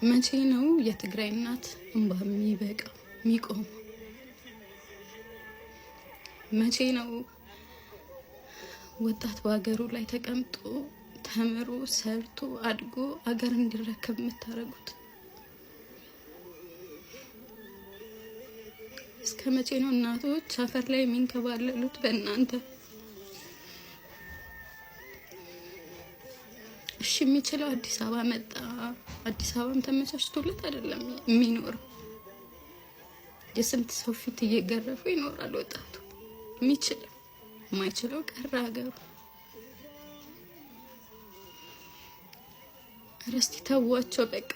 መቼ ነው የትግራይ እናት እንባ የሚበቃው የሚቆመው? መቼ ነው ወጣት በሀገሩ ላይ ተቀምጦ ተምሮ ሰርቶ አድጎ አገር እንዲረከብ የምታደርጉት? እስከ መቼ ነው እናቶች አፈር ላይ የሚንከባለሉት በእናንተ? እሺ የሚችለው አዲስ አበባ መጣ። አዲስ አበባም ተመቻችቶለት አይደለም የሚኖረው። የስንት ሰው ፊት እየገረፉ ይኖራል ወጣቱ። የሚችለው የማይችለው ቀረ ሀገሩ። ኧረ እስቲ ተዋቸው በቃ።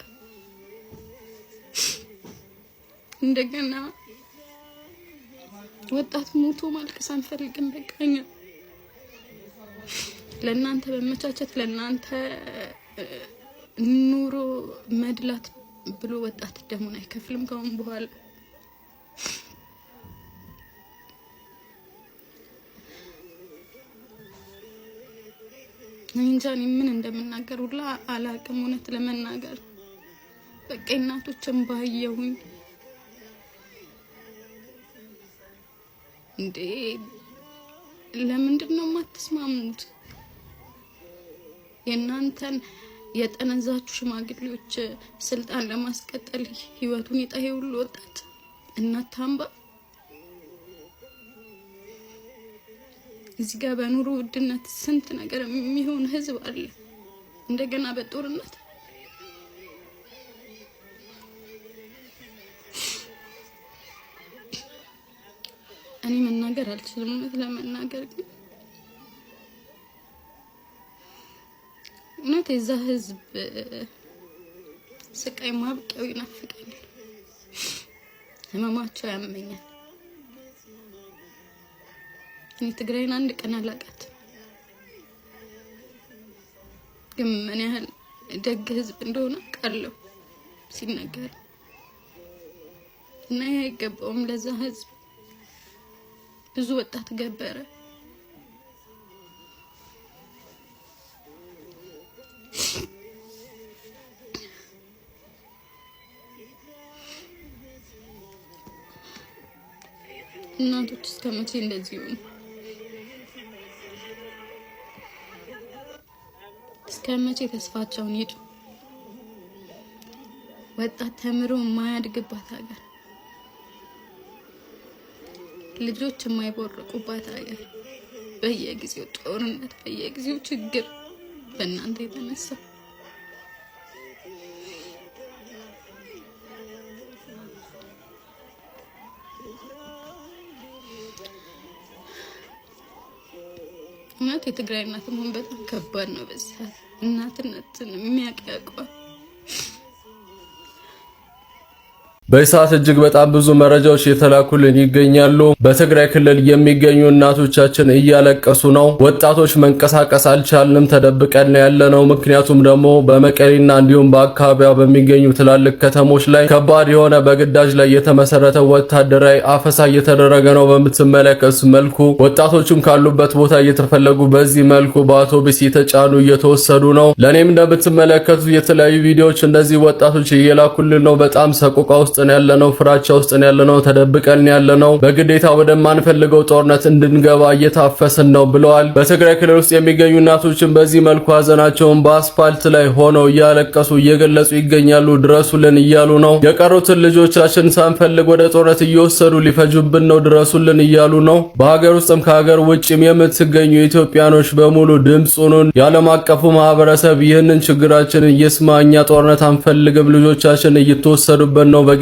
እንደገና ወጣት ሞቶ ማልቀስ አንፈልግም። በቃ እኛ ለእናንተ መመቻቸት ለእናንተ ኑሮ መድላት ብሎ ወጣት ደሙን አይከፍልም ከአሁን በኋላ። እንጃ እኔ ምን እንደምናገር ሁላ አላቅም። እውነት ለመናገር በቃ እናቶችን ባየሁኝ እንዴ! ለምንድን ነው የማትስማሙት? የእናንተን የጠነዛችሁ ሽማግሌዎች ስልጣን ለማስቀጠል ህይወቱን የጣ ሁሉ ወጣት እናት ታምባ እዚህ ጋር በኑሮ ውድነት ስንት ነገር የሚሆን ህዝብ አለ። እንደገና በጦርነት እኔ መናገር አልችልም፣ እውነት ለመናገር ግን እውነት የዛ ህዝብ ስቃይ ማብቂያው ይናፍቀኛል፣ ህመማቸው ያመኛል። እኔ ትግራይን አንድ ቀን አላውቃት፣ ግን ምን ያህል ደግ ህዝብ እንደሆነ አውቃለሁ ሲነገር እና ይህ አይገባውም ለዛ ህዝብ። ብዙ ወጣት ገበረ። እናቶች እስከ መቼ እንደዚህ ይሆኑ? እስከ መቼ ተስፋቸውን ይጡ? ወጣት ተምሮ የማያድግባት ሀገር፣ ልጆች የማይቦርቁባት ሀገር፣ በየጊዜው ጦርነት፣ በየጊዜው ችግር በእናንተ የተነሳ። እውነት የትግራይ እናት መሆን በጣም ከባድ ነው። በዚህ ሰዓት እናትነትን የሚያውቅ ያውቀዋል። በዚህ ሰዓት እጅግ በጣም ብዙ መረጃዎች እየተላኩልን ይገኛሉ። በትግራይ ክልል የሚገኙ እናቶቻችን እያለቀሱ ነው። ወጣቶች መንቀሳቀስ አልቻልንም፣ ተደብቀን ያለነው። ምክንያቱም ደግሞ በመቀሌና እንዲሁም በአካባቢዋ በሚገኙ ትላልቅ ከተሞች ላይ ከባድ የሆነ በግዳጅ ላይ የተመሰረተ ወታደራዊ አፈሳ እየተደረገ ነው። በምትመለከቱት መልኩ ወጣቶቹም ካሉበት ቦታ እየተፈለጉ በዚህ መልኩ በአውቶቡስ እየተጫኑ እየተወሰዱ ነው። ለእኔም እንደምትመለከቱት የተለያዩ ቪዲዮዎች እንደዚህ ወጣቶች እየላኩልን ነው። በጣም ሰቆቃ ውስጥ ነው ያለነው፣ ፍራቻ ውስጥ ነው ያለነው፣ ተደብቀን ያለነው፣ በግዴታ ወደማንፈልገው ጦርነት እንድንገባ እየታፈስን ነው ብለዋል። በትግራይ ክልል ውስጥ የሚገኙ እናቶችን በዚህ መልኩ ሀዘናቸውን በአስፋልት ላይ ሆነው እያለቀሱ እየገለጹ ይገኛሉ። ድረሱልን እያሉ ነው። የቀሩትን ልጆቻችን ሳንፈልግ ወደ ጦርነት እየወሰዱ ሊፈጁብን ነው፣ ድረሱልን እያሉ ነው። በሀገር ውስጥም ከሀገር ውጭም የምትገኙ ኢትዮጵያኖች በሙሉ ድምፅ ሁኑን። የዓለም አቀፉ ማህበረሰብ ይህንን ችግራችንን ይስማ። እኛ ጦርነት አንፈልግም፣ ልጆቻችን እየተወሰዱብን ነው በግዴታ።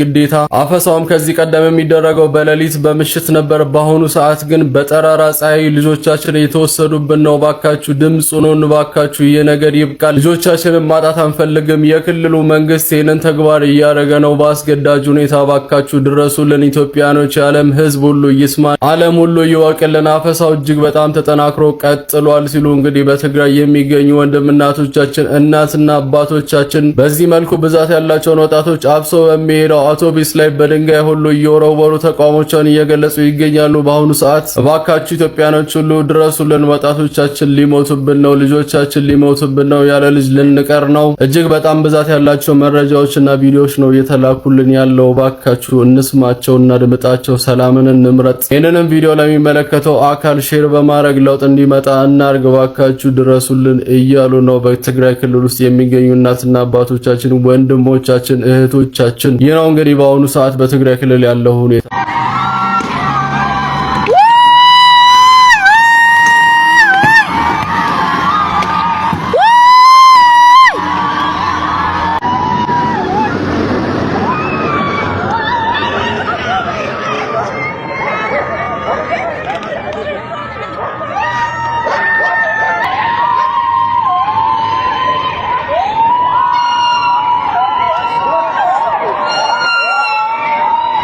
አፈሳውም ከዚህ ቀደም የሚደረገው በሌሊት በምሽት ነበር። በአሁኑ ሰዓት ግን በጠራራ ፀሐይ ልጆቻችን እየተወሰዱብን ነው። ባካችሁ ድምፅ ሁኑን፣ ባካችሁ ይህ ነገር ይብቃል። ልጆቻችንን ማጣት አንፈልግም። የክልሉ መንግስት ይህንን ተግባር እያደረገ ነው በአስገዳጅ ሁኔታ። ባካችሁ ድረሱልን ኢትዮጵያኖች። የዓለም ህዝብ ሁሉ ይስማ፣ ዓለም ሁሉ ይወቅልን። አፈሳው እጅግ በጣም ተጠናክሮ ቀጥሏል ሲሉ እንግዲህ በትግራይ የሚገኙ ወንድም እናቶቻችን እናትና አባቶቻችን በዚህ መልኩ ብዛት ያላቸውን ወጣቶች አፍሶ በሚሄደው አውቶቡስ ላይ በድንጋይ ሁሉ እየወረወሩ ተቃውሞቸውን እየገለጹ ይገኛሉ። በአሁኑ ሰዓት እባካችሁ ኢትዮጵያኖች ሁሉ ድረሱልን፣ ወጣቶቻችን ሊሞቱብን ነው፣ ልጆቻችን ሊሞቱብን ነው፣ ያለ ልጅ ልንቀር ነው። እጅግ በጣም ብዛት ያላቸው መረጃዎችና ቪዲዮዎች ነው እየተላኩልን ያለው። እባካችሁ እንስማቸው፣ እናድምጣቸው፣ ሰላምን እንምረጥ። ይህንንም ቪዲዮ ለሚመለከተው አካል share በማድረግ ለውጥ እንዲመጣ እናርግ፣ እባካችሁ ድረሱልን እያሉ ነው በትግራይ ክልል ውስጥ የሚገኙ እናትና አባቶቻችን፣ ወንድሞቻችን፣ እህቶቻችን። ይህ ነው እንግዲህ በአሁኑ ሰዓት በትግራይ ክልል ያለው ሁኔታ።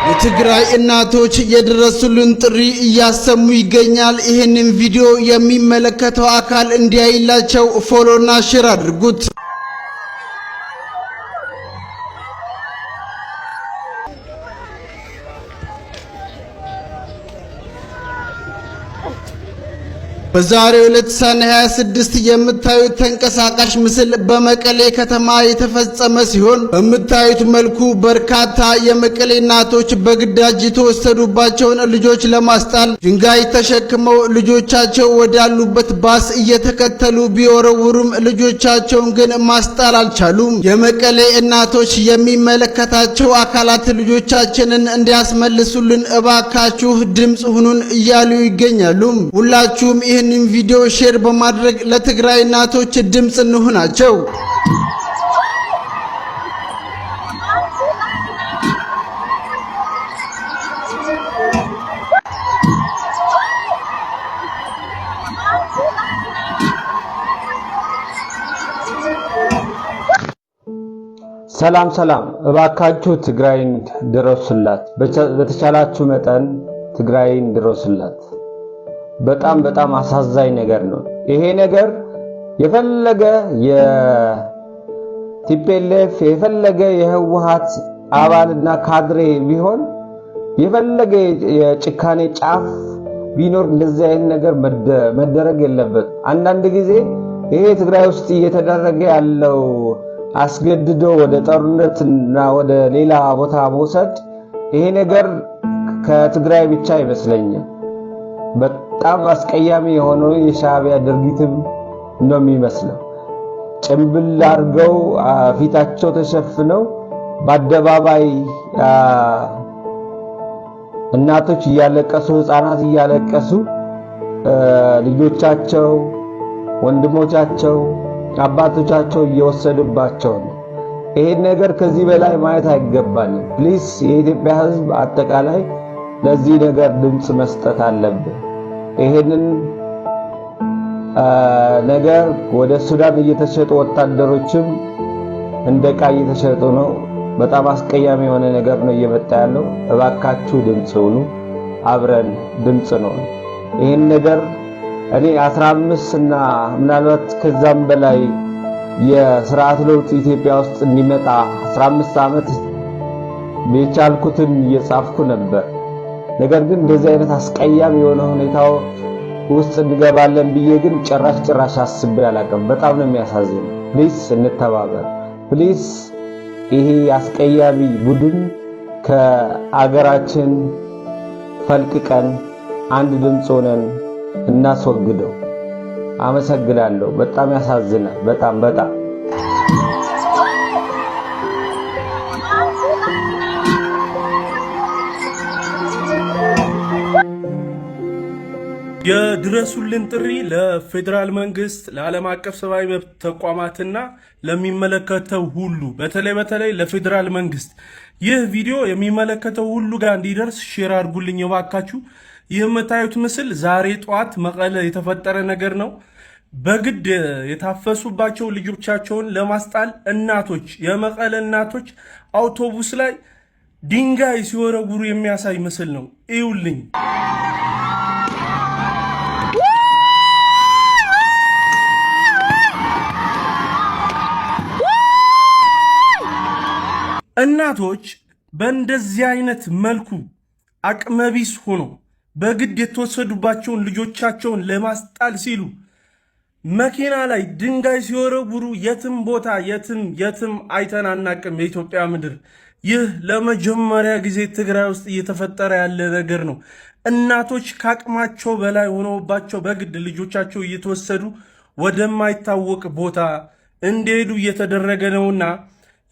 የትግራይ እናቶች የድረሱልን ጥሪ እያሰሙ ይገኛል። ይህንን ቪዲዮ የሚመለከተው አካል እንዲያይላቸው follow ና share አድርጉት። በዛሬው ዕለት ሰኔ 26 የምታዩት ተንቀሳቃሽ ምስል በመቀሌ ከተማ የተፈጸመ ሲሆን፣ በምታዩት መልኩ በርካታ የመቀሌ እናቶች በግዳጅ የተወሰዱባቸውን ልጆች ለማስጣል ድንጋይ ተሸክመው ልጆቻቸው ወዳሉበት ባስ እየተከተሉ ቢወረውሩም ልጆቻቸውን ግን ማስጣል አልቻሉም። የመቀሌ እናቶች የሚመለከታቸው አካላት ልጆቻችንን እንዲያስመልሱልን እባካችሁ ድምፅ ሁኑን እያሉ ይገኛሉ። ሁላችሁም ይህንን ቪዲዮ share በማድረግ ለትግራይ እናቶች ድምፅ እንሁናቸው። ሰላም ሰላም፣ እባካችሁ ትግራይን ድረሱላት። በተቻላችሁ መጠን ትግራይን ድረሱላት። በጣም በጣም አሳዛኝ ነገር ነው ይሄ ነገር። የፈለገ የ TPLF፣ የፈለገ የህወሓት አባልና ካድሬ ቢሆን፣ የፈለገ የጭካኔ ጫፍ ቢኖር እንደዚህ አይነት ነገር መደረግ የለበትም። አንዳንድ ጊዜ ይሄ ትግራይ ውስጥ እየተደረገ ያለው አስገድዶ ወደ ጦርነትና ወደ ሌላ ቦታ መውሰድ፣ ይሄ ነገር ከትግራይ ብቻ አይመስለኝም። በጣም አስቀያሚ የሆነው የሻዕቢያ ድርጊትም ነው የሚመስለው። ጭንብል አድርገው ፊታቸው ተሸፍነው በአደባባይ እናቶች እያለቀሱ፣ ህፃናት እያለቀሱ፣ ልጆቻቸው፣ ወንድሞቻቸው፣ አባቶቻቸው እየወሰዱባቸው ነው። ይሄን ነገር ከዚህ በላይ ማየት አይገባንም። Please፣ የኢትዮጵያ ሕዝብ አጠቃላይ ለዚህ ነገር ድምፅ መስጠት አለብን። ይሄንን ነገር ወደ ሱዳን እየተሸጡ፣ ወታደሮችም እንደ ዕቃ እየተሸጡ ነው። በጣም አስቀያሚ የሆነ ነገር ነው እየመጣ ያለው። እባካችሁ ድምፅ ሁኑ፣ አብረን ድምፅ ነው። ይሄን ነገር እኔ 15 እና ምናልባት ከዛም በላይ የስርዓት ለውጥ ኢትዮጵያ ውስጥ እንዲመጣ 15 ዓመት የቻልኩትን እየጻፍኩ ነበር። ነገር ግን እንደዚህ አይነት አስቀያሚ የሆነ ሁኔታው ውስጥ እንገባለን ብዬ ግን ጭራሽ ጭራሽ አስቤ አላውቅም። በጣም ነው የሚያሳዝነው። Please እንተባበር። Please፣ ይሄ አስቀያሚ ቡድን ከአገራችን ፈልቅቀን አንድ ድምፅ ሆነን እናስወግደው። አመሰግናለሁ። በጣም ያሳዝናል። በጣም በጣም። የድረሱልን ጥሪ ለፌዴራል መንግስት፣ ለዓለም አቀፍ ሰብአዊ መብት ተቋማትና ለሚመለከተው ሁሉ፣ በተለይ በተለይ ለፌዴራል መንግስት፣ ይህ ቪዲዮ የሚመለከተው ሁሉ ጋር እንዲደርስ share አድርጉልኝ እባካችሁ። ይህ የምታዩት ምስል ዛሬ ጠዋት መቀለ የተፈጠረ ነገር ነው። በግድ የታፈሱባቸው ልጆቻቸውን ለማስጣል እናቶች፣ የመቀለ እናቶች አውቶቡስ ላይ ድንጋይ ሲወረውሩ የሚያሳይ ምስል ነው። እዩልኝ። እናቶች በእንደዚህ አይነት መልኩ አቅመቢስ ሆኖ በግድ የተወሰዱባቸውን ልጆቻቸውን ለማስጣል ሲሉ መኪና ላይ ድንጋይ ሲወረውሩ የትም ቦታ የትም የትም አይተን አናቅም። የኢትዮጵያ ምድር ይህ ለመጀመሪያ ጊዜ ትግራይ ውስጥ እየተፈጠረ ያለ ነገር ነው። እናቶች ከአቅማቸው በላይ ሆነውባቸው በግድ ልጆቻቸው እየተወሰዱ ወደማይታወቅ ቦታ እንዲሄዱ እየተደረገ ነውና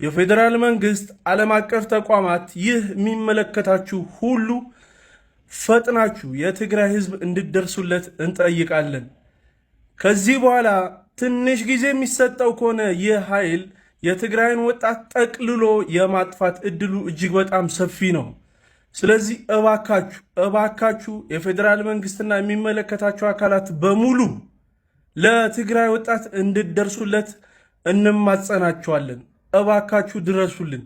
የፌዴራል መንግስት፣ ዓለም አቀፍ ተቋማት፣ ይህ የሚመለከታችሁ ሁሉ ፈጥናችሁ የትግራይ ህዝብ እንድደርሱለት እንጠይቃለን። ከዚህ በኋላ ትንሽ ጊዜ የሚሰጠው ከሆነ ይህ ኃይል የትግራይን ወጣት ጠቅልሎ የማጥፋት እድሉ እጅግ በጣም ሰፊ ነው። ስለዚህ እባካችሁ እባካችሁ የፌዴራል መንግስትና የሚመለከታቸው አካላት በሙሉ ለትግራይ ወጣት እንድደርሱለት እንማጸናችኋለን። እባካችሁ ድረሱልን።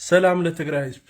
ሰላም ለትግራይ ህዝብ።